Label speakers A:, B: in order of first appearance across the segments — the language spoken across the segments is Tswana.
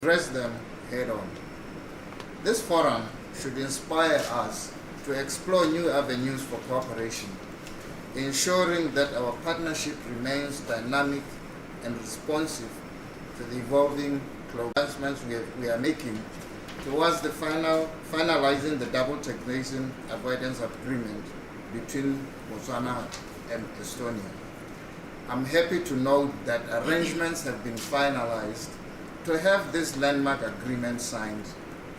A: Address them head on. This forum should inspire us to explore new avenues for cooperation, ensuring that our partnership remains dynamic and responsive to the evolving global advancements we are making towards the finalizing the double taxation avoidance agreement between Botswana and Estonia. I'm happy to note that arrangements have been finalized to have this landmark agreement signed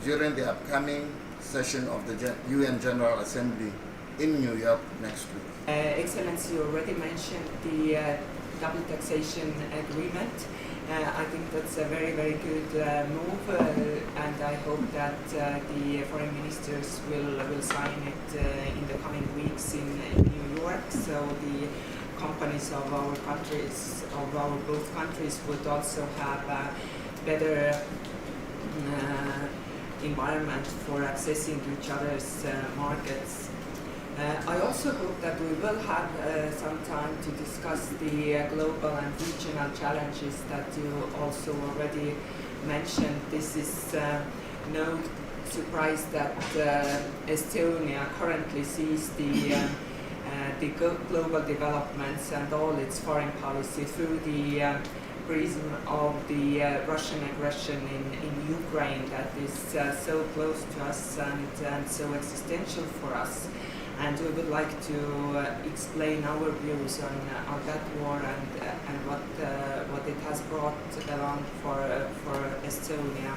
A: during the upcoming session of the UN General Assembly in New York next week.
B: Excellency, you already mentioned the double taxation agreement. I think that's a very, very good move, and I hope that the foreign ministers will sign it in the coming weeks in New York, so the companies of our countries, of our both countries, would also have a better environment for accessing each other's markets. I also hope that we will have some time to discuss the global and regional challenges that you also already mentioned. This is no surprise that Estonia currently sees the global developments and all its foreign policy through the prism of the Russian aggression in Ukraine that is so close to us and so existential for us. And we would like to explain our views on that war and what it has brought along for Estonia.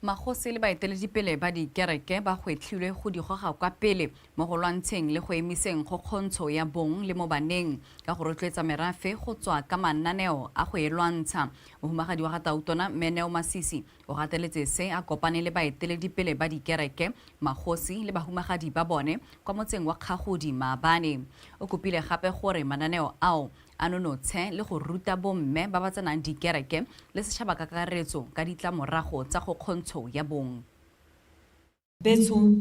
C: Magosi le baeteledipele ba dikereke ba gwetlhilwe go di goga kwa pele mo go lwantsheng le go emiseng kgokgontsho ya bong le mo baneng ka go rotloetsa merafe go tswa ka mananeo a go e lwantsha. Mohumagadi wa ga Tautona, Mme Neo Masisi, o gateletse se a kopane le baeteledipele ba dikereke, magosi le bahumagadi ba bone kwa motseng wa Kgagodi maabane. O kopile gape gore mananeo ao a nonotshe le go ruta bomme ba ba tsenang dikereke le setšhaba ka kakaretso ka ditlamorago tsa kgokgontsho ya bong.
D: Betsho,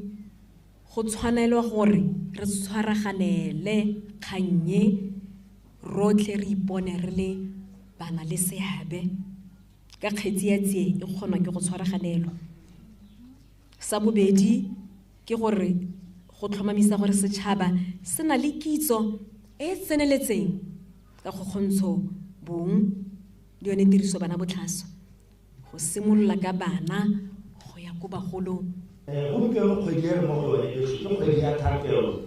D: go tshwanelwa gore re tshwaraganele kgannye rotlhe, re ipone re le bana le seabe ka kgetsi ya tsie e kgonwa ke go tshwaraganelwa. Sa bobedi ke gore go tlhomamisa gore setšhaba se na le kitso e e tseneletseng ka kgokgontsho bong le yone tiriso bana botlhaswa, go simolola ka bana go ya ko bagolong.
E: Gompieno kgwedi e re mo go yone ešo ke kgwedi ya thapelo,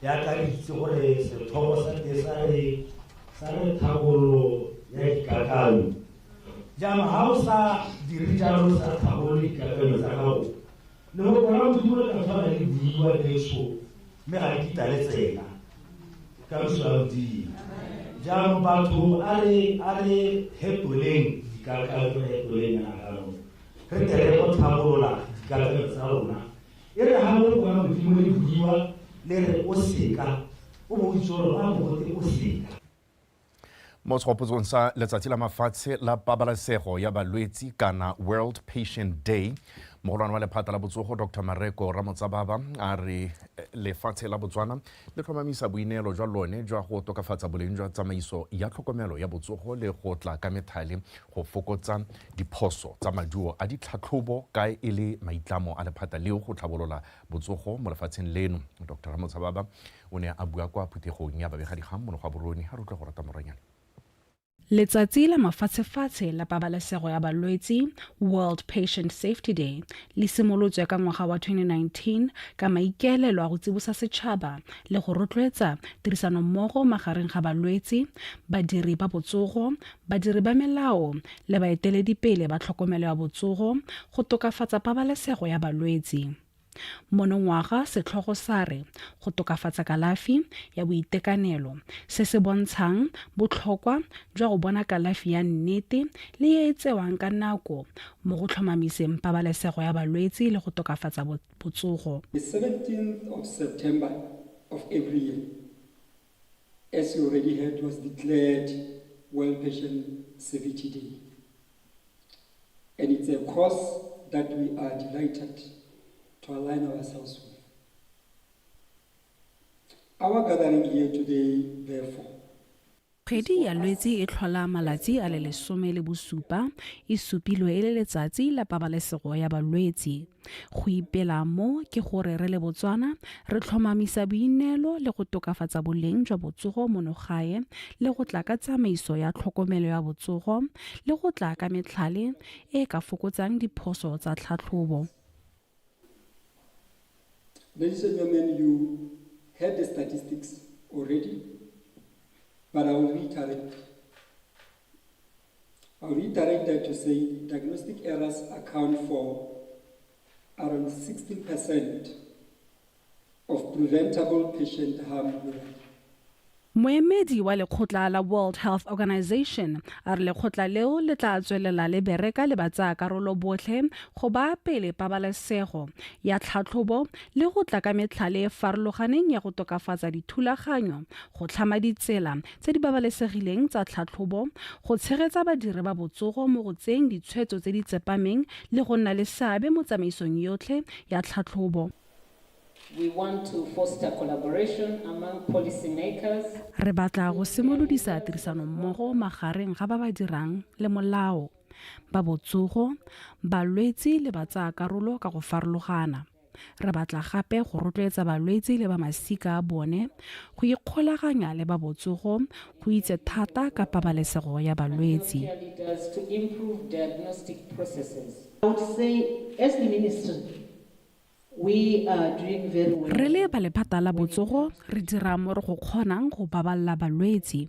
E: yaka re itse gore setlhogo sa teng sa re tlhabololo ya dikakanyo. Jaanong ga o sa dire jalo, sa tlhabolole dikakanyo tsa gago, le go bona Modimo le ka tshwana le buiwa lešo, mme ga re kitla le tsena ka loso ya Modimo. Jaanong batho, a re hetoleng dikakanyo, re hetoleng menaganong, re tle re go tlhabolola dikakanyo tsa rona. E re ga le bona Modimo le buiwa le re o seka, o bo o itse gore ba mogote o seka.
F: Mo segopotsong sa letsatsi la mafatshe la pabalesego ya balwetsi kana World Patient Day, mogolwane wa lephata la botsogo, Dr Mareko Ramotsababa, a re lefatshe la Botswana le tlhomamisa boineelo jwa lone jwa go tokafatsa boleng jwa tsamaiso ya tlhokomelo ya botsogo le go tla ka methale go fokotsa diphoso tsa maduo a ditlhatlhobo, ka e le maitlamo a lephata leo go tlhabolola botsogo mo lefatsheng leno. Dr Ramotsababa o ne a bua kwa phuthegong ya babegadikgang mono ga borone. Ga re utlwe go rata moranyane.
G: Letsatsi la mafatshefatshe la pabalesego ya balwetsi, World Patient Safety Day, le simolotswe ka ngwaga wa 2019 ka maikaelelo a go tsibosa setšhaba le go rotloetsa tirisanommogo magareng ga balwetsi, badiri ba botsogo, badiri ba melao le baeteledipele ba tlhokomelo ya botsogo go tokafatsa pabalesego ya balwetsi. Monongwaga setlhogo sa re go tokafatsa kalafi ya boitekanelo, se se bontshang botlhokwa jwa go bona kalafi ya nnete le e e tsewang ka nako mo go tlhomamiseng pabalesego ya balwetsi le go tokafatsa botsogo.
H: The 17th of September of every year, as you already heard, was declared World Patient Safety Day. And it's a cause that we are delighted to align ourselves with. Our gathering here today, therefore,
G: Kgwedi ya Lwetse e tlhola malatsi a le 17 e supilwe e le letsatsi la pabalesego ya balwetse. Go ipela mo ke gore re le Botswana re tlhomamisa boineelo le go tokafatsa boleng jwa botsogo mono gae le go tla ka tsamaiso ya tlhokomelo ya botsogo le go tla ka metlhale e e ka fokotsang diphoso tsa tlhatlhobo.
H: Ladies and gentlemen, you heard the statistics already, but I will reiterate. I'll reiterate that to say diagnostic errors account for around 16% of preventable patient harm globally.
G: Moemedi wa lekgotla la World Health Organization a re lekgotla leo le tla tswelela le bereka le batsayakarolo botlhe go baya pele pabalesego ya tlhatlhobo le go tla ka metlhale e farologaneng ya go tokafatsa dithulaganyo, go tlhama ditsela tse di babalesegileng tsa tlhatlhobo, go tshegetsa badiri ba botsogo mo go tseeng ditshwetso tse di tsepameng le go nna le seabe mo tsamaisong yotlhe ya tlhatlhobo.
I: We want to foster collaboration among policymakers.
G: Re batla go simolodisa tirisanommogo magareng ga ba ba dirang le molao, ba botsogo, balwetse le batsayakarolo ka go farologana. Re batla gape go rotloetsa balwetse le ba masika a bone go ikgolaganya le ba botsogo go itse thata ka pabalesego ya balwetse.
I: Healthcare leaders to improve diagnostic processes.
J: I would say, as the ministry, we are doing very well.
G: Re le ba lephata la botsogo re dira mo re go kgonang go baballa balwetse.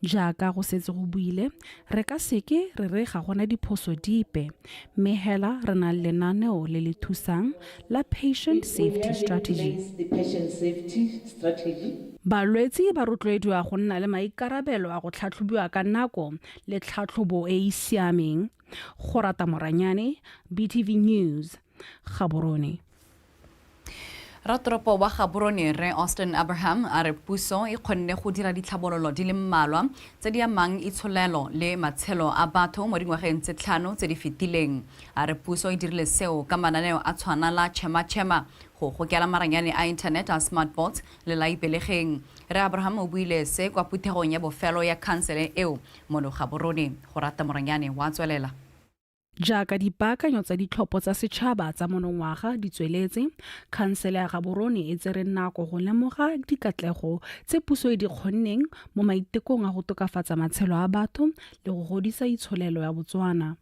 G: Jaaka go setse go buile, re ka seke re re ga gona diphoso dipe, mme hela re na le lenaneo le le thusang la Patient
J: We
G: Safety
J: have in
G: Strategy.
J: place the patient safety strategy.
G: Balwetse ba rotloediwa go nna le maikarabelo a go tlhatlhobiwa ka nako le tlhatlhobo e e siameng. Go rata Moranyane, BTV News, Gaborone.
C: Ratoropo wa Gaborone Rre Austin Abraham a re puso e kgonne go dira ditlhabololo di le mmalwa tse di amang itsholelo le matshelo a batho mo dingwageng tse tlhano tse di fetileng. A re puso e dirile seo ka mananeo a tshwana la Chema Chema go gokela maranyane a internet a smartboards le la Ipelegeng. Rre Abraham o buile se kwa phuthegong ya bofelo ya khansele eo mono Gaborone. Go rata Moranyane wa tswelela.
G: Jaaka dipaakanyo tsa ditlhopho tsa setšhaba tsa monongwaga di tsweletse, khansele ya Gaborone e tsere nako go lemoga dikatlego tse puso e di kgonneng mo maitekong a go tokafatsa matshelo a batho le go godisa itsholelo ya Botswana.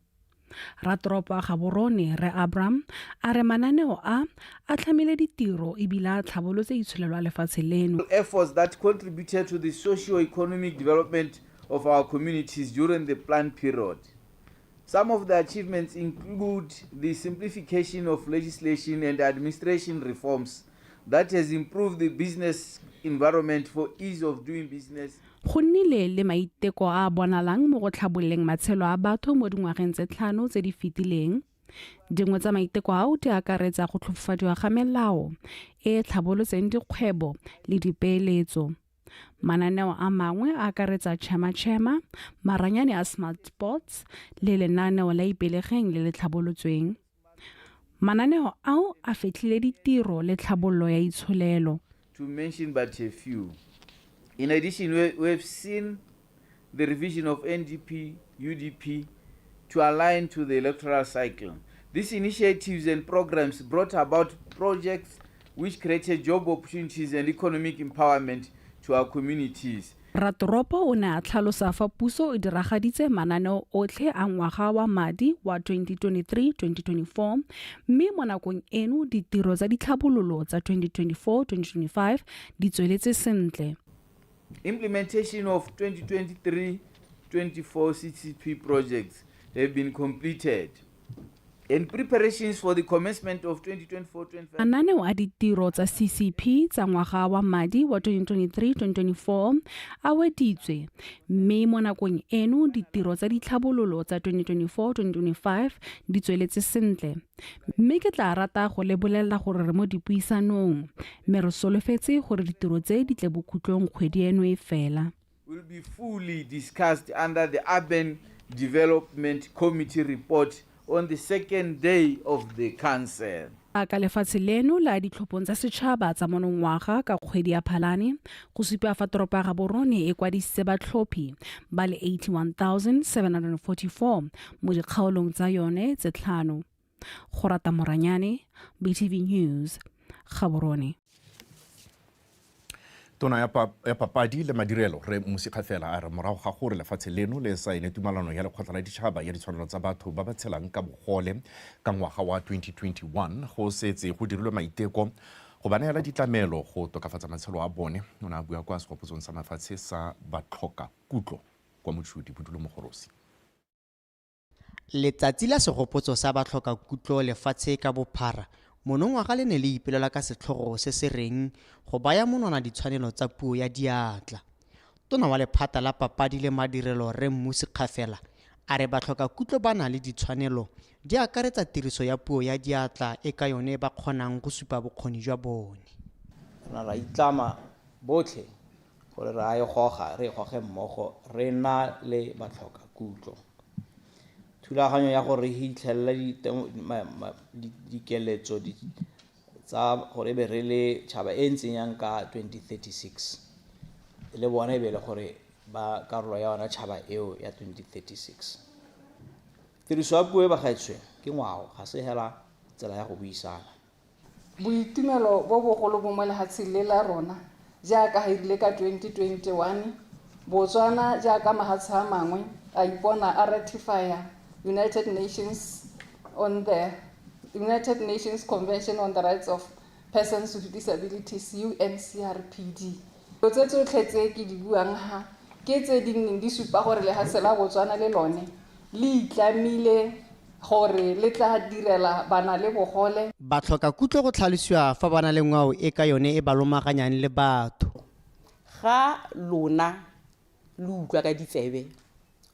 G: Ratoropo a Gaborone Rre Abram a re mananeo a a tlhamile ditiro ebile a tlhabolotse itsholelo ya lefatshe leno.
K: Efforts that contributed to the socio-economic development of our communities during the planned period. Some of the achievements include the simplification of legislation and administration reforms that has improved the business environment for ease of doing business.
G: Go nnile le maiteko a a bonalang mo go tlhabololeng matshelo a batho mo dingwageng tse tlhano tse di fetileng. Dingwe tsa maiteko ao di akaretsa go tlhofofadiwa ga melao e e tlhabolotseng dikgwebo le dipeeletso. Mananeo a mangwe a akaretsa Chema Chema, maranyane a Smart Sports le lenaneo la Ipelegeng le le tlhabolotsweng. Mananeo ao a fetlhile ditiro le tlhabololo ya itsholelo.
K: To mention but a few. In addition, we have seen the revision of NDP, UDP to align to the electoral cycle. These initiatives and programs brought about projects which created job opportunities and economic empowerment to our communities.
G: Ratoropo o ne a tlhalosa fa puso e diragaditse mananeo otlhe a ngwaga wa madi wa 2023-2024 mme mo nakong eno ditiro tsa ditlhabololo tsa 2024-2025 di tsweletse sentle.
K: Implementation of 2023-24 CCP projects have been completed. And preparations for the commencement of 2024-25.
G: Mananeo a ditiro tsa CCP tsa ngwaga wa madi wa 2023-2024 a weditswe mme mo nakong eno ditiro tsa ditlhabololo tsa 2024-2025 di tsweletse sentle. Mme ke tla rata go le bolelela gore re mo dipuisanong mme re solofetse gore ditiro tse di tle bokhutlong kgwedi eno e fela.
K: Will be fully discussed under the Urban Development Committee report on the second day of the council.
G: Ka lefatshe leno la ditlhophong tsa setšhaba tsa monongwaga ka kgwedi ya Phalane, go supa fa toropo ya Gaborone e kwadisitse batlhophi ba le 81,744 mo dikgaolong tsa yone tse tlhano. Gorata Moranyane, BTV News, Gaborone.
F: Tona ya papadi le madirelo re Mmusi Kgafela a re morago ga gore lefatshe leno le saene tumalano ya lekgotla la ditšhaba ya ditshwanelo tsa batho ba ba tshelang ka bogole ka ngwaga wa 2021, go setse go dirilwe maiteko go ba neela ditlamelo go tokafatsa matshelo a bone. O ne a bua kwa segopotsong sa mafatshe sa batlhoka kutlo kwa Mochudi. Bodulo Mogorosi.
L: Letsatsi la segopotso sa batlhokakutlo lefatshe ka bophara monongwaga le ne le ipelela ka setlhogo se se reng go baya monwana ditshwanelo tsa puo ya diatla. Tona wa lephata la papadi le madirelo Rre Mmusi Kgafela a re batlhokakutlo ba na le ditshwanelo di akaretsa tiriso ya puo ya diatla e ka yone ba kgonang go supa bokgoni jwa bone.
M: Re na ra itlama botlhe gore re a e goga, re e goge mmogo re na le batlhokakutlo. Thulaganyo ya gore re hitlhelele dikeletso tsa gore e be re le tšhaba e ntseng yang ka 2036, le bone e be le gore ba karolo ya yona tšhaba eo ya 2036. Tiriso ya puo e bagaetsho ke ngwao, ga se hela tsela ya go buisana.
N: Boitumelo bo bogolo bo mo lehatsheng le la rona jaaka ga erile ka 2021 Botswana jaaka mahatshe a mangwe a ipona a ratifya United Nations on the United Nations Convention on the Rights of Persons with Disabilities, UNCRPD. Dilo tse tsotlhe tse ke di buang ha ke tse di nneng di supa gore lehatshe la Botswana le lone le itlamile gore le tla direla bana le bogole.
L: Batlhokakutlo go tlhalosiwa fa ba na le ngwao e ka yone e ba lomaganyang le batho.
O: Ga lona lo utlwa ka ditsebe,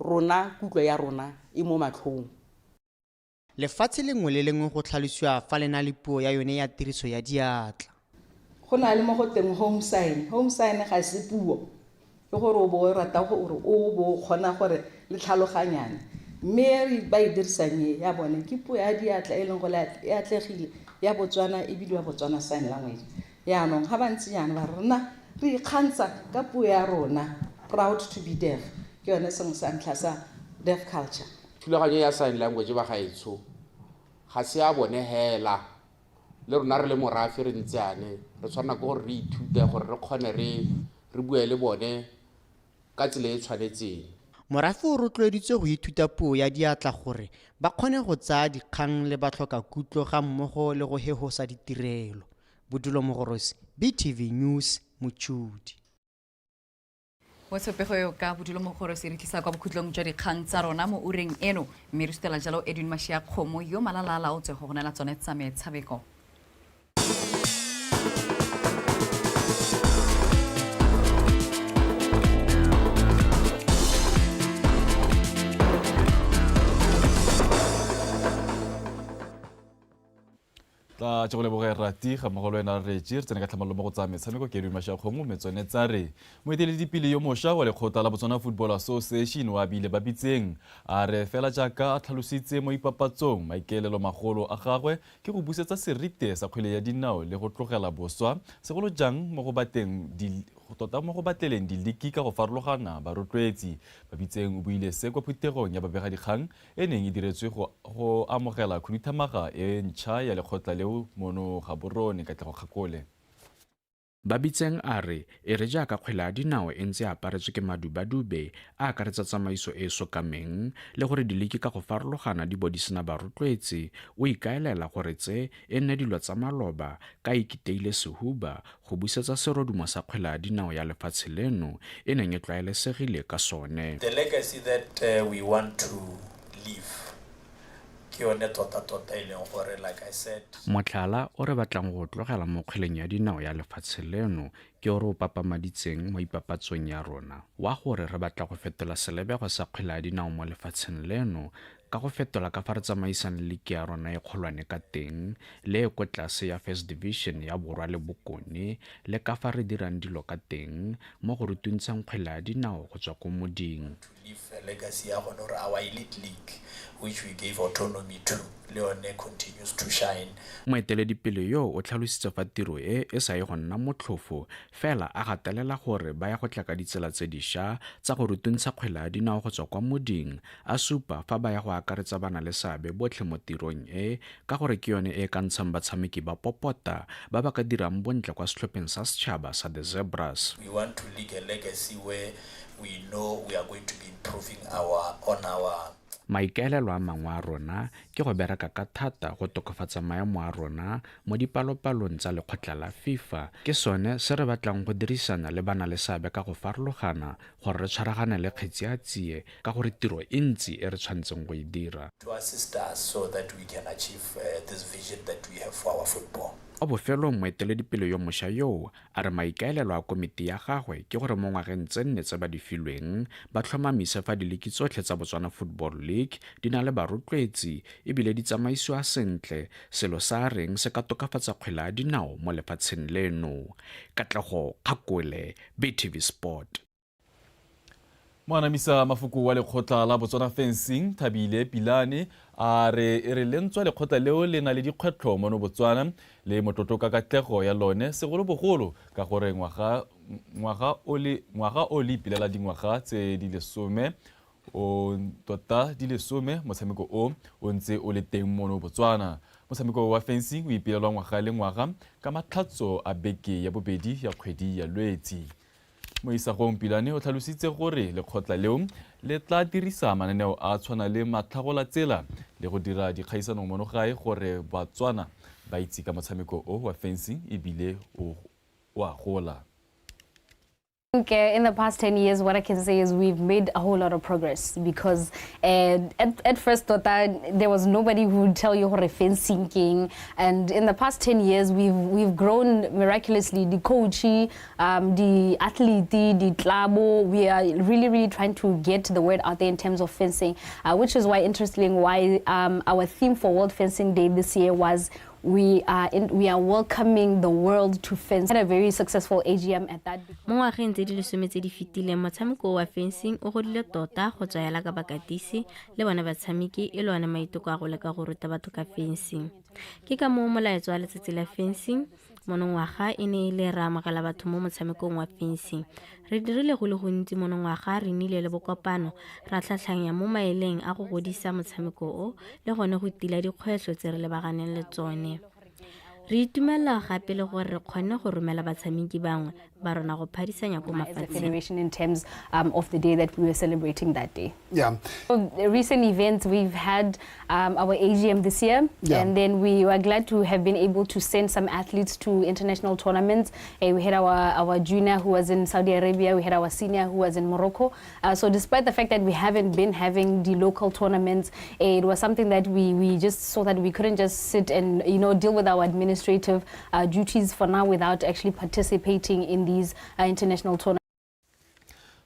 O: rona kutlo ya rona e mo matlhong.
L: Lefatshe lengwe le lengwe go tlhalosiwa fa le na le puo ya yone ya tiriso ya diatla.
N: Go na le mo go teng home sign. Home sign ga se puo, ke gore o bo o rata gore o bo o kgona gore le tlhaloganyane, mme ba e dirisang e ya bone ke puo ya diatla e leng gore e atlegile ya Botswana, e bidiwa Botswana Sign Language. Yaanong ga ba ntse jaana ba re rona re ikgantsha ka puo ya rona, proud to be deaf, ke yone sengwe sa ntlha sa deaf culture.
P: Thulaganyo ya sign language ba gaetsho ga se ya bone hela, le rona re le morafe re ntse ane re tshwanela ke gore re ithute gore re kgone re re bue le bone ka tsela e tshwanetseng.
L: Morafe o rotloeditswe go ithuta puo ya diatla gore ba kgone go tsaya dikgang le batlhokakutlo ga mmogo le go hehosa ditirelo. Bodulo Mogorosi, BTV News, Mochudi.
C: Mo tshopego eo ka Bodulo Mogorosi re tlisa kwa bokhutlong jwa dikgang tsa rona mo ureng eno, mme re sutela jalo Edwin Mashia Kgomo yo malala a laotswe go go neela tsone tsa metshameko.
Q: Tla tse go leboge rati ga mmogo le wena Regi. Re tsene ka tlhamallo mo go tsa metshameko ke Edwin Mashakgomo. Metsone tsa re moeteledipele yo mošwa wa lekgotla la Botswana Football Association wa bile ba bitseng a re fela jaaka a tlhalositse mo ipapatsong, maikaelelo magolo a gagwe ke go busetsa serite sa kgwele ya dinao le go tlogela boswa, segolo jang mo go bateng di tota mo go batleleng diliki ka go farologana barotloetsi. Babitseng o buile se kwa phuthegong ya babegadikgang e neng e diretswe go go amogela khuduthamaga e ntšha ya lekgotla leo mono Gaborone. Katlego Kgakole.
R: Babitseng a re e re jaaka kgwele ya dinao e ntse e aparetswe ke madubadube a akaretsa tsamaiso e e sokameng le gore diliki ka go farologana di bo di sena barotloetsi, o ikaelela gore tse e nne dilo tsa maloba ka a ikiteile sehuba go busetsa serodumo sa kgwele ya dinao ya lefatshe leno e neng e tlwaelesegile ka sone.
S: The legacy that we want to leave ke yone tota-tota e leng gore, like I said,
R: Motlhala o re batlang go o tlogela mo kgweleng ya dinao ya lefatshe leno ke o re o papamaditseng mo ipapatsong ya rona wa gore re batla go fetola selebego sa kgwele ya dinao mo lefatsheng leno. Ka go fetola ka fa re tsamaisang liki ya rona e kgolwane ka teng le e ko tlase ya First Division ya Borwa le Bokone le ka fa re dirang dilo ka teng mo go rutuntsheng kgwele ya dinao go tswa ko moding.
S: To leave a legacy ya gone gore our elite league which we gave autonomy to le yone continues to shine.
R: Moeteledipele yoo o tlhalositse fa tiro e e sa ye go nna motlhofo fela a gatelela gore ba ya go tla ka ditsela tse diša tsa go rutuntsha kgwele ya dinao go tswa kwa moding a supa fa ba ya go akaretsa bana-le-seabe botlhe mo tirong e ka gore ke yone e ka ntshang batshameki ba popota ba ba ka dirang bontle kwa setlhopheng sa setšhaba sa The Zebras.
S: We want to league a legacy where we know we are going to be improving our on our.
R: Maikaelelo a mangwe a rona ke go bereka ka thata go tokafatsa maemo a rona mo dipalopalong tsa lekgotla la FIFA. Ke sone se re batlang go dirisana le bana-le-seabe ka go farologana gore re tshwaraganele kgetsi ya tsie ka gore tiro e ntsi e re tshwanetseng go e dira.
S: To assist us so that we can achieve this vision that we have for our football.
R: Kwa bofelong moeteledipele yo mošwa yoo a re maikaelelo a komiti ya gagwe ke gore mo ngwageng tse nne tse ba di filweng ba tlhomamise fa diliki tsotlhe tsa Botswana Football League di na le barotloetsi ebile di tsamaisiwa sentle, selo se a reng se ka tokafatsa kgwele ya dinao mo lefatsheng leno. Katlego Kgakole, BTV Sport.
Q: Moanamisa mafoko wa lekgotla la Botswana Fencing Thabile Pilane a re e re lentswa lekgotla leo le na le dikgwetlho mono Botswana le motlotlo ka katlego ya lone segolobogolo ka gore ngwaga ngwaga o le ngwaga o le ipelela dingwaga tse di lesome o tota di lesome motshameko o o ntse o le teng mono Botswana. Motshameko wa fencing o ipelelwa ngwaga le ngwaga ka matlhatso a beke ya bobedi ya kgwedi ya Lwetsi. Mo isagong Pilane o tlhalositse gore lekgotla leo le tla dirisa mananeo a tshwana le matlhagola tsela le go dira dikgaisano mono gae gore Batswana ba itse ka motshameko o wa fencing ebile o a gola.
T: Think in the past 10 years, what I can say is we've made a whole lot of progress because at first thought that there was nobody who would tell you what a fencing king. And in the past 10 years, we've grown miraculously. The coach, the athlete, the club, we are really, really trying to get the word out there in terms of fencing, which is why, interestingly, why our theme for World Fencing Day this year was we are welcoming the world to fence. Had a very successful AGM at that.
U: Mo ngwageng tse di lesome tse di fetileng, motshameko wa fencing o godile tota go tswa hela ka bakatisi le bone batshameki e le one maiteko a go leka go ruta batho ka fencing. Ke ka moo molaetso wa letsatsi la fencing monongwaga e ne e le re amogela batho mo motshamekong wa fencing. Re dirile go le gontsi monongwaga, re nnile le bokopano, ra tlhatlhanya mo maeleng a go godisa motshameko o le gone go tila dikgwetlho tse re lebaganeng le tsone. Re itumelela gape le gore re kgonne go romela batshameki bangwe ba rona go phadisanya ko
T: As a
U: mafatsheng.
T: Federation in terms of the day that we were celebrating that day. So, the recent events, we've had our AGM this year, and then we were glad to have been able to send some athletes to international tournaments. We had our junior who was in Saudi Arabia, we had our senior who was in Morocco. So despite the fact that we haven't been having the local tournaments, it was something that we just saw that we couldn't just sit and deal with our administrative duties for now without actually participating in these international tournaments.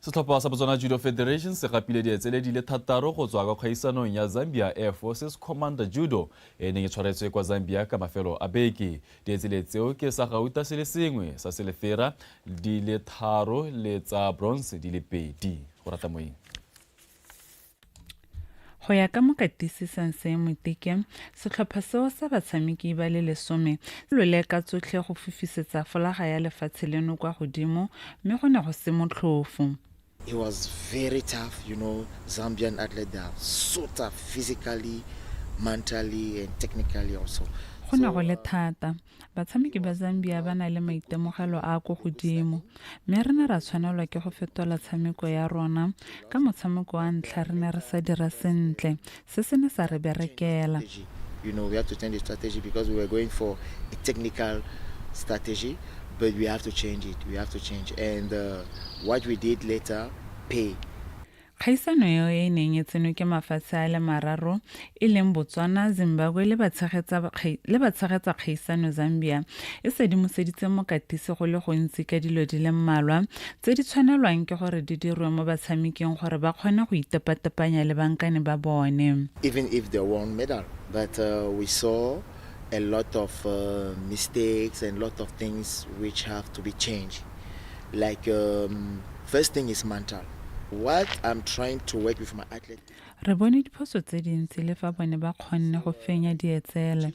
Q: Setlhopha sa Botswana Judo Federation se gapile dietsele di le thataro go tswa kwa kgaisanong ya Zambia Air Forces Commander Judo e neng e tshwaretswe kwa Zambia ka mafelo a beke. Dietsele tseo ke sa gauta se le sengwe, sa selefera di le tharo le tsa bronze di le pedi. Go rata moeng.
V: Go ya ka mokatisi Sensei Motike, setlhopha seo sa batshameki ba le 10 se lwele ka tsotlhe go fofisetsa folaga ya lefatshe leno kwa godimo, mme go ne go se motlhofo.
W: It was very tough. Zambian athletes, they are so tough physically, mentally, and technically also.
V: Go ne go le thata. Batshameki ba Zambia ba na le maitemogelo a a ko godimo, mme re ne ra tshwanelwa ke go fetola tshameko ya rona. Ka motshameko wa ntlha re ne re sa dira sentle, se se ne sa re berekela.
W: We have to change the strategy because we were going for a technical strategy, but we have to change it. We have to change. And what we did later, pay.
V: Kgaisano eo e e neng e tsenwe ke mafatshe a le mararo e leng Botswana, Zimbabwe le batshegetsa kgaisano Zambia e sedimoseditse mokatisi go le gontsi ka dilo di le mmalwa tse di tshwanelwang ke gore di dirwe mo batshameking gore ba kgone go itepatepanya le bankane ba bone.
W: Even if they won medal but we saw a lot of mistakes and lot of things which have to be changed like first thing is mental what I'm trying to work with my athlete.
V: Re bone diphoso tse dintsi le fa bone ba kgonne go fenya dietsele.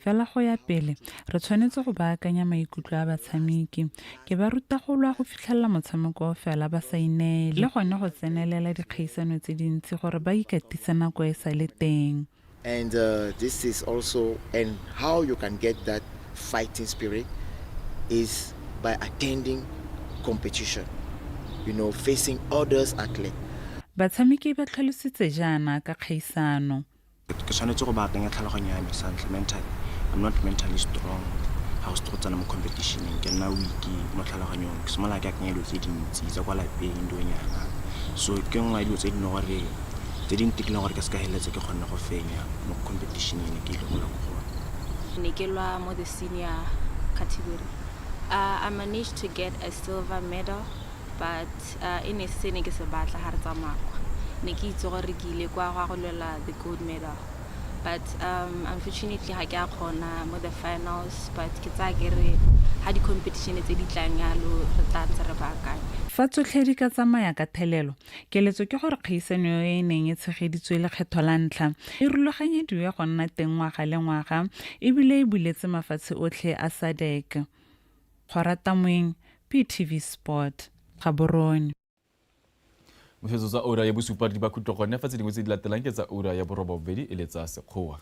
V: Fela go ya pele, re tshwanetse go baakanya maikutlo a batshameki. Ke ba ruta go lwa go fitlhelela motshameko o fela ba sa ineele le gone go tsenelela dikgaisano tse dintsi gore ba ikatise nako e sa le teng.
W: And this is also and how you can get that fighting spirit is by attending competition, you know, facing others athletes.
V: Batshameki ba tlhalositse jaana ka kgaisano.
A: Ke tshwanetse go baakanya tlhaloganyo ya me santlha mentally. I'm not mentally strong ga go setse go tsena mo competition-eng ke nna weak mo tlhaloganyong ke simolola ke akanya dilo tse dintsi tsa kwa lapeng dilonyana so ke nngwe ya dilo tse di leng gore tse di ntirileng gore ke se ka feleletsa ke kgonne go fenya mo competition ene ke ile go lwa ko go yone.
B: Ne ke lwa mo the senior category. I managed to get a silver medal but e ne se ne ke se batla ga re tsamaya kwa. Ne ke itse gore ke ile kwa go ya go lwela the gold medal but unfortunately ga ke a kgona mo the finals but ke tsaya ke re ga di-competition tse di tlang yalo re tla ntse re baakanya.
V: Fa tsotlhe di ka tsamaya ka thelelo, keletso ke gore kgaisano e e neng e tshegeditswe lekgetho la ntlha e rulaganyediwe go nna teng ngwaga le ngwaga e bile e buletse mafatshe otlhe a SADC. Gorata Moeng, PTV Sport, Gaborone.
Q: Mofetso tsa ura ya bosupa di ba khutlo gone fa tse dingwe tse di latelang ke tsa ura ya borobabobedi e le tsa sekgowa.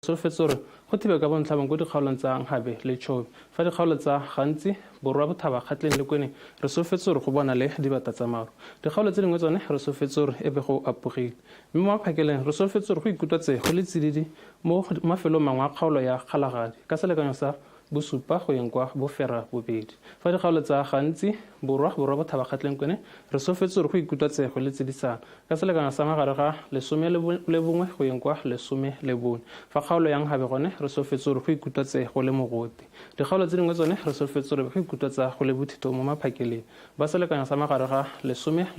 D: Solofetse gore go thibe ka bontlhabong ko dikgaolong tsa Nhabe le Chobe. Fa dikgaolo tsa Gantsi, Borwa Bothaba, Kgatleng le Kweneng re solofetse gore go bonale dibata tsa maru. Dikgaolo tse dingwe tsone re solofetse gore e be go apogile. Mme mo maphakeleng re solofetse gore go ikutlwa tse go le tsididi mo mafelong mangwe a kgaolo ya Kgalagadi ka selekanyo sa bosupa go yeng kwa bofera bobedi. Fa dikgaolo tsa Gantsi, Borwa, Borwa Bothaba, Kgatleng Kweneng re solofetse gore go ikutlwa tse go le tsidisana ka selekanyo sa magare ga 11 go yeng kwa 14. Fa kgaolo ya Nhabe gone re solofetse gore go ikutlwa tse go le mogote. Dikgaolo tse dingwe tsone re solofetse gore go ikutlwa tsa go le bothito mo maphakeleng ba selekanyo sa magare ga 16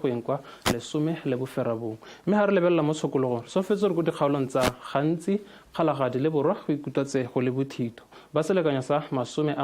D: go yeng kwa 19. Mme ga re lebelela mo tshokologong re solofetse gore ko dikgaolong tsa Gantsi, Kgalagadi le Borwa go ikutlwa tse go le bothito ba selekanyo sa 27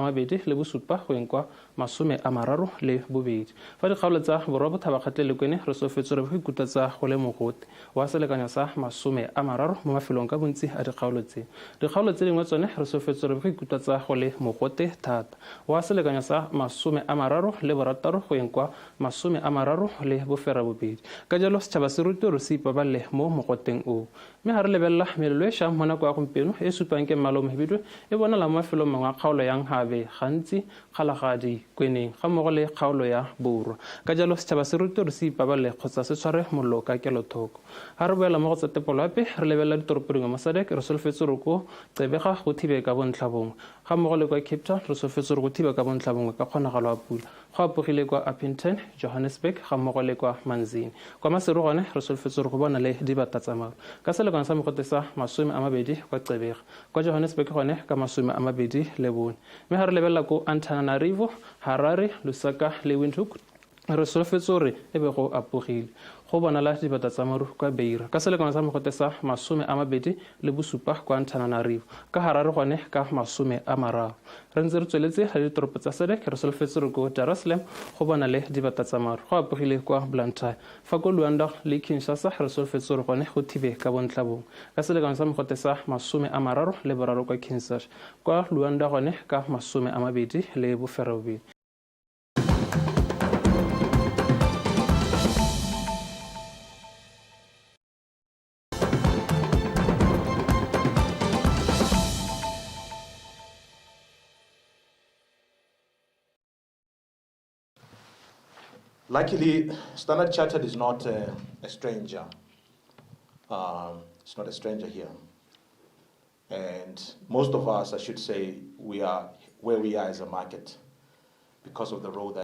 D: go yeng kwa 32. Fa dikgaolo tsa Borwa Bothaba Kgatle le Kwene re solofetse gore go ikutlwa tsa go le mogote wa selekanyo sa 30 mo mafelong ka bontsi a dikgaolo tse. Dikgaolo tse dingwe tsone re solofetse gore go ikutlwa tsa go le mogote thata wa selekanyo sa 36 go yeng kwa 38. Ka jalo setšhaba se rutiwe gore se ipabalele mo mogoteng o. Mme ga re lebelela melelo e šang mo nako ya gompieno e supang ke mmala o mohibidu e bonala mo mafelong mangwe a kgaolo ya Nhabe, Gantsi, Kgalagadi, Kweneng ga mmogo le kgaolo ya Borwa. Ka jalo setšhaba se rutiwe gore se ipabalele kgotsa se tshware mollo ka kelothoko. Ga re boela mo go tsa tepoloape re lebelela ditoropo dingwe mo SADC re solofetse gore ko Gqeberha go thibe ka bontlha bongwe ga mmogo le kwa Cape Town re solofetse gore go thibe ka bontlha bongwe ka kgonagalo ya pula. Go apogile kwa Upington, Johannesburg ga mmogo le kwa Manzini. Kwa Maseru gone re solofetse gore go bonale dibata tsa maru ka selekanyo sa mogote sa 20 kwa Gqeberha. Kwa Johannesburg gone ka 24. Mme ga re lebelela ko Antananarivo, Harare, Lusaka le Windhoek re solofetse gore e be go apogile. Go bonala dibata tsa maru kwa Beira ka selekano sa mogote sa 27 kwa Antananarivo, ka Harare gone ka 30. Re ntse re tsweletse le ditoropo tsa SADC, re solofetse re ko Dar es Salaam go bona le dibata tsa maru, go apogile kwa Blantyre. Fa ko Luanda le Kinshasa re solofetse gore gone go thibe ka bontlhabong ka selekano sa mogote sa 33 kwa Kinshasa, kwa Luanda gone ka 28.
E: Luckily, Standard Chartered is not a stranger. It's not a stranger here. And most of us, I should say, we are where we are as a market because of the role that